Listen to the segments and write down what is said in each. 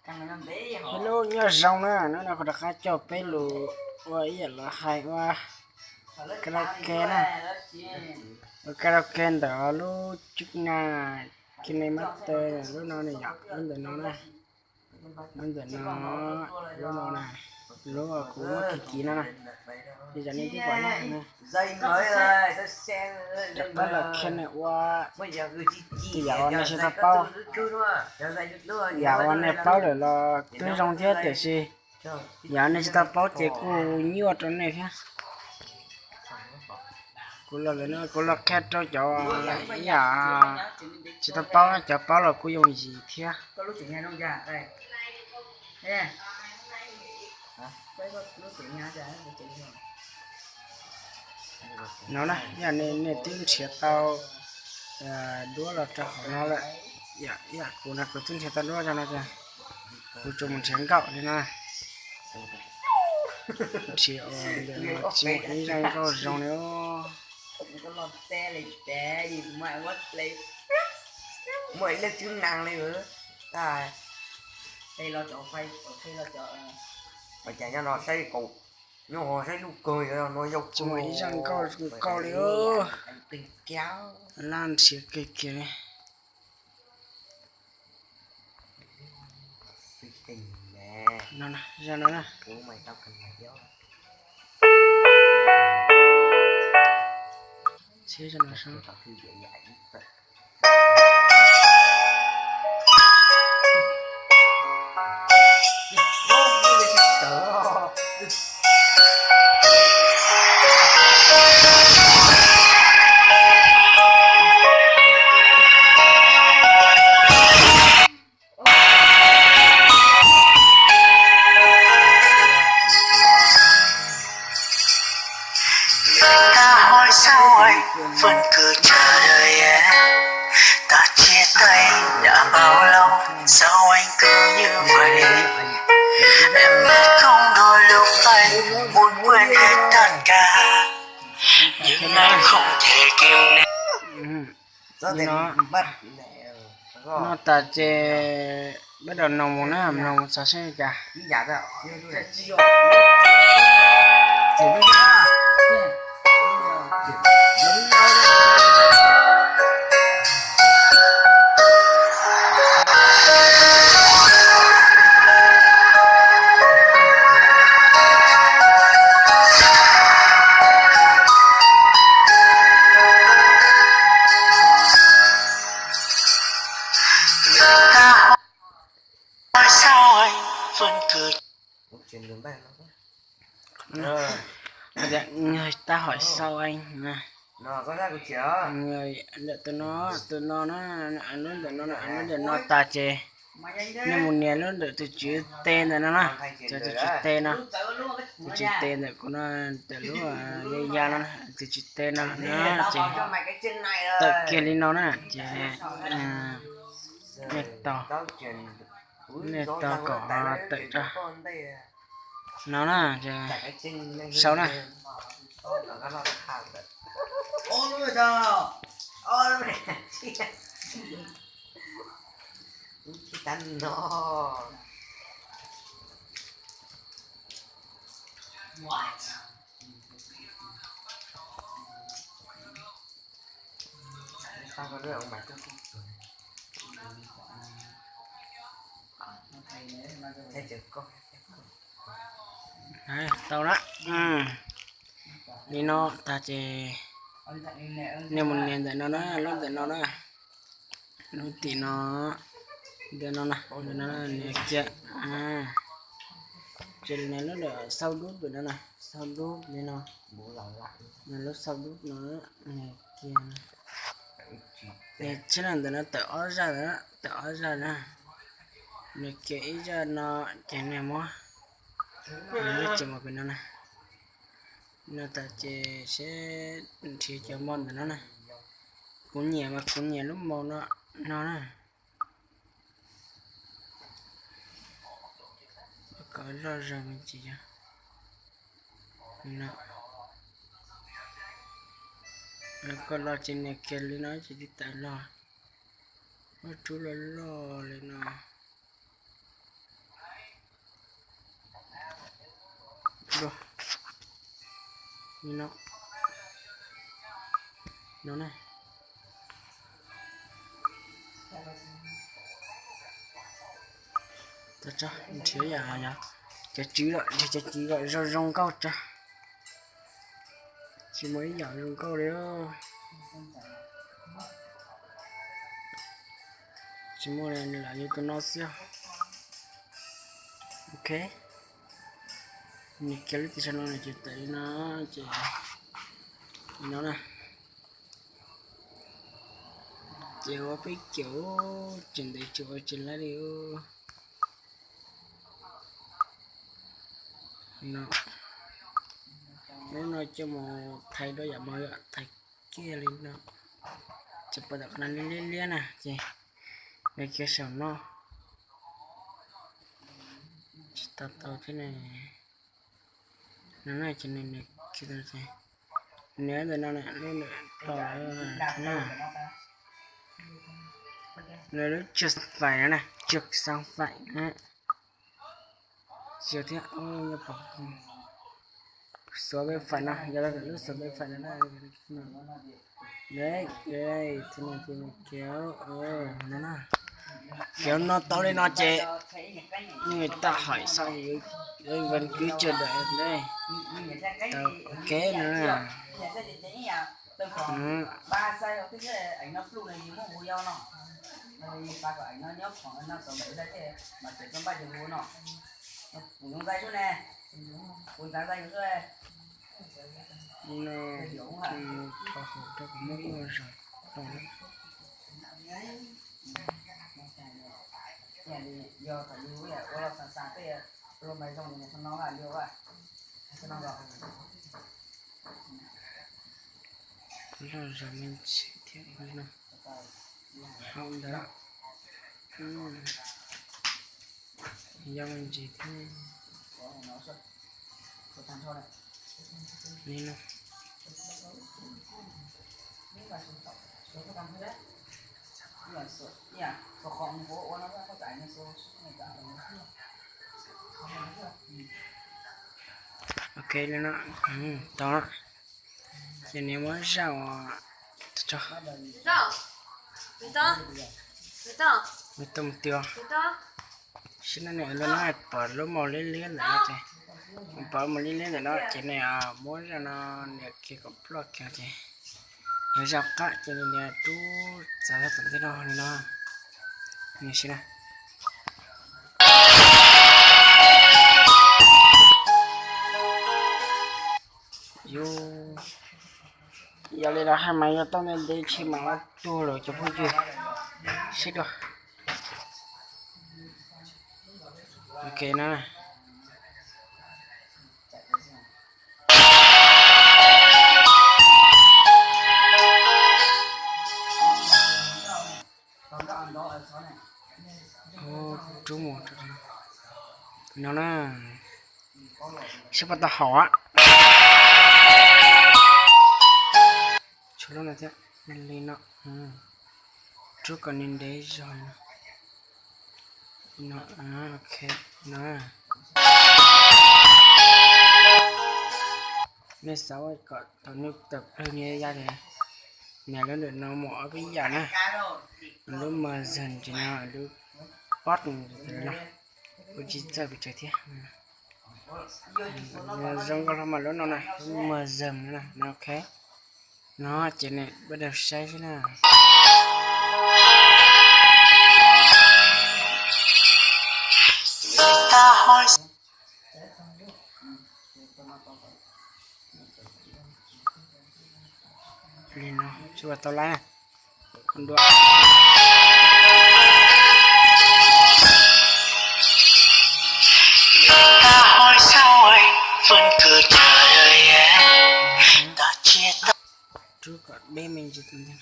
Hello, nyob zoo na, hnub no kuv rov qab coj peb los ua ib yam los hais ua karaoke na. Ua karaoke ntawm lub Cub Na, KineMaster, lub no ne yom, lub ntawm no na, lub ntawm no, lub no na, lub kuv muab kiv kiv no na. Ces yog nej twb pom na, rov qab los qhia nej ua tus yam uas nej tsis tau paub, yam uas nej paub lawm los twb zoo thiab tiam sis yam uas nej tsis tau paub ces kuj nyuaj rau nej thiab. Kuv los lawm no kuv los qhia rau cov ib yam tsis tau paub, cov paub los kuj yooj yim thiab. No na, yog nej twb nrhiav tau duab los rau hauv no lawm, yam kuv no kuv twb nrhiav tau duab rau no, kuv tsuas mus nrhiav nkauj li no. Nrhiav ua ntawm no tsis muaj ib zaj nkauj zoo li. Muaj ib leej tswb nees li. Cas nyob no saib kaum, nyob ho saib lub kawg yuav no yau tsis muaj ib zaj nkauj zoo nkauj li. Laj nrhiav kiag kiag li. No, zaj no na. Tsheb zaj no sab. Ta hỏi sao anh vẫn cứ chờ đợi em. Ta chia tay đã bao lâu, sao anh cứ như vậy? Em biết không đôi lúc anh muốn quên hết tất cả, nhưng anh không thể kiềm nén. Li no, noj tas ces peb rov noog mus na, noog mus xav seb li cas. Sao anh vẫn cứ Người ta hỏi sao anh. Người, ntawm tus no, tus no na, lub ntawm no, lub ntawm no tas ces nej mus nias lub ntawm tus tswv T ntawm no na, tus tswv T no, tus tswv T ntawm kuv no, ntawm lub ya ya no, tus tswv T no na ces tawm kiag li no na ces nej tos, nej tos kom tawm rau no na, sau na. Tau na. Li no tag ces nej mus nias ntawm no na, lub ntawm no na, lub tim no, ntawm no na, ntawm no nias kiag. Ces nias lub ntawm sau dub ntawm no na, sau dub li no, nias lub sau dub no, nias kiag. Nias tsheb no ntawm no tawm ob zaj, tawm ob zaj na. Nias kiag ib zaj no ces nias muab, nias lub tsev mus pem no na. No tas ces seb nrhiav cov mo ntawm no na. Kuv nyiam mas kuv nyiam lub mo no, no na. Kom loj zog me ntsis yog no. Koj los ces nias kiag li no ces tib tas log. Muab rub loj loj li no. dua. Li no, no na. Tso, nrhiav yam cov tswv lawm, nrhiav cov tswv lawm zoo zoo nkauj tso. Tsis muaj ib yam zoo nkauj li. Tsis muaj li, lam yuav tus no xwb. Ok, nws kiag lub tib sau no ces tawm li no, ces li no na. Ces ua peb caug, tsis ntev tsis ua tsis laib li. No, lub no coj mus thaiv rau yam mos yom, thaiv kiag li no. Ces pom tom qhov no liab liab na ces nws kiag saum no. Tsis tau tau thiab ne. No na ces nws, nws kiag tau ces nws ntawm no na, lub ntawm no na. Nws lub tsuag xav faim no na, tsuag xav faim na. Tsis yog thiab, xuav peb faim no, yog lub xuav peb faim no na. Ces no ces nws kiag no na. Kiag no tau li no ces nws tag hais xav yuav ven kwv cawm dawm ne. Ok no. Li no, thov hauv rau kuv muab ib ua zaum no. Kuv zoj zog me ntsis thiab no. Hauv ntawd yog me ntsis thiab. Li no. Ok li no, tau. Ces nws muab zaj uas tso, nws tau mus tiag. Sib no nws lub no pom lub maus liab liab ntawm no ces, pom maus liab liab ntawm no ces nws muab zaj no nias kiag kom ploj kiag ces yog zaj qab ces nws nias rub txav tom ntej no li no. Nws sib na. Yog li los hais mas yog tau ntev ntev tsis mam tuag lawm cov phooj ywg, sib dua. Ok na. Rub mus no na, sib pab tau hauv. Tshuav lub no thiab, li no. Rub kom nws ntev zog no. Ok no. Nej xav kom thaum nws tawm plawg nws ya, nias lub ntawm no mus ob peb yam na. Lub mas zog ces no, lub pob no, kuv tsis txawj pes tsawg thiab. Zoo nkauj hlo mas lub no na, lub mas zog no na, ok. No ces nws bắt đầu saib xwb na. Li no tsis ua tau lawm. Rub kom deb me ntsis tus ntawd.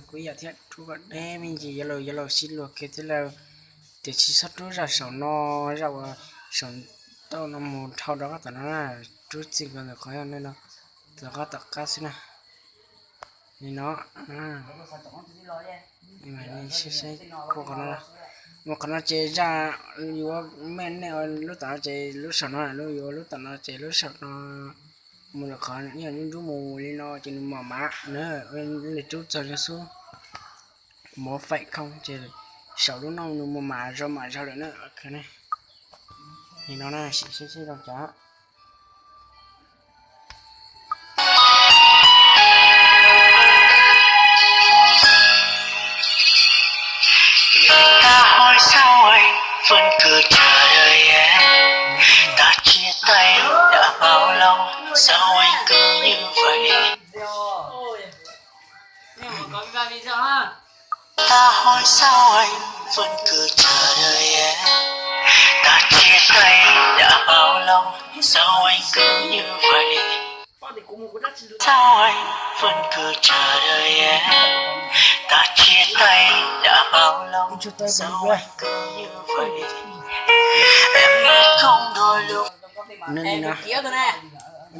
Kuv yam thiab, rub kom deb me ntsis, yuav los, yuav los sib luag kiag thiab lawm. Tiam sis txhob rub zaj saum no, zaj uas saum ntau no mus dhau rov qab tom no na, rub txij nkaus ntawm qhov no, tom qab tom qab xwb na. Li no, saib saib kua qhov no, Mus qhov no ces zaj yuav, nej ua lub tom no ces lub saum no, yuav lub tom no ces lub saum no mus rau qhov yog nruab mus li no ces nws mos mav na, li rub txog li xub, mus faim khoo ces saum lub no nws mos mav zog mam zog lawm na. Li no na, sim seb seb zoo cas.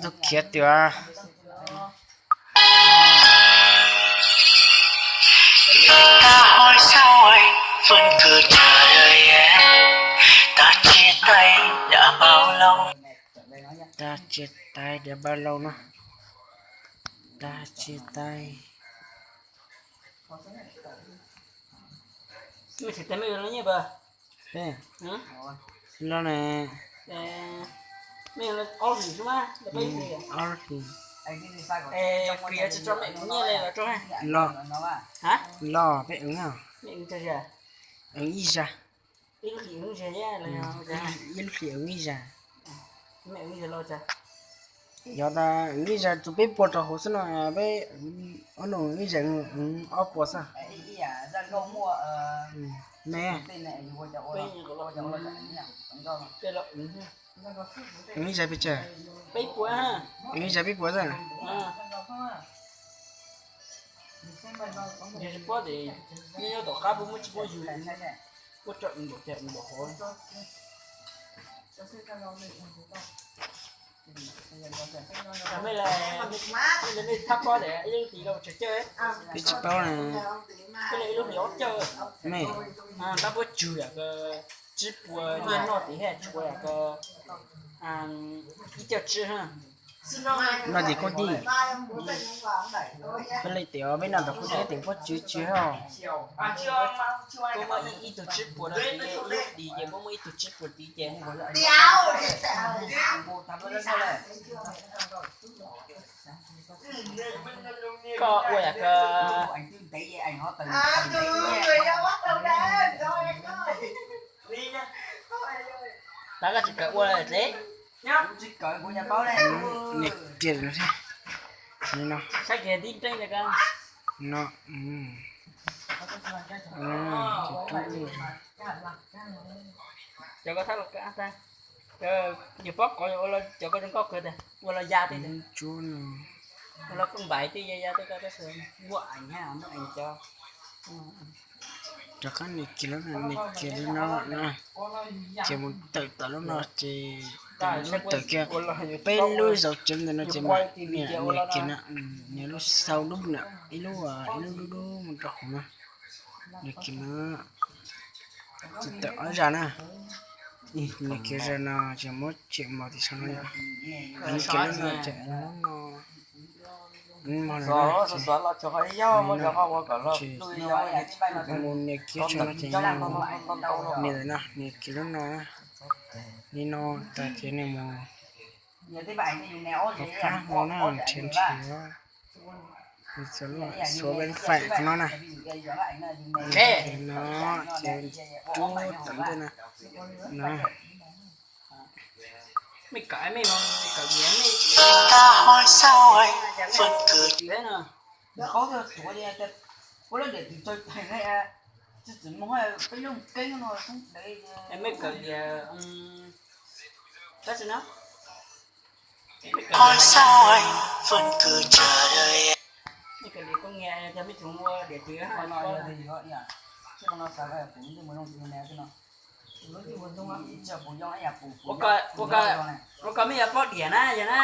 Tus khiav tiag. Tag tsiaj taib diav npaj lauj no. Tag tsiaj taib. Peb los ne, ob hlis, los, los peb ev, ev ib zag, ib lub hlis ev ib zag. Yog tas ev ib zag tus peb puas rau hauv xwb no, peb ob nus ib zag ob puas xwb. Me, ev ib zag pes tsawg? Ev ib zag peb puas xwb. Peb tsis paub ne. Me, tsib puas nyiaj noj tiv thiaj tsis ua ib co tsib. Noj tiv kub tij, peb li tias peb noj tiv kub tij tias puab tswv tswv os. Puab muab ib tug tsib puas no tiv, ib lub tiv ces puab muab ib tug tsib puas tiv ces koj ua yam koj tab koj tsis kawm ua tsev. Niam kiag no, saib kiag tib nreeb no, cov koj thab los kawm, yog pob qhov ua cov koj zoo nkauj kawg tiag, ua los ya tej, ua los koj npaim tej ya ya tej koj tab sis muaj eev thiab muaj eev cov. Rov qab niam kiag lub no, niam kiag lub no, ces mus tawm tom lub no ces tawm lub tawm kiag peb lub zaum tsev ntawm no ces niam kiag no, niam lub sau lub na, ib lub, ib lub dub dub mus rau hauv no, niam kiag no, tawm ob zaj na, niam kiag zaj no ces muab tseem mos tim sau no, niam kiag lub no ces lub no. Mus niam kiag tso no ces niam no, niam kiag lub no, li no tas ces niam mus hauv qab hmo na, nrhiav nrhiav, xuav ven faim qhov no na, no ces rub tom ntej na, no. Ua koj mej yuav paub diam na yog na.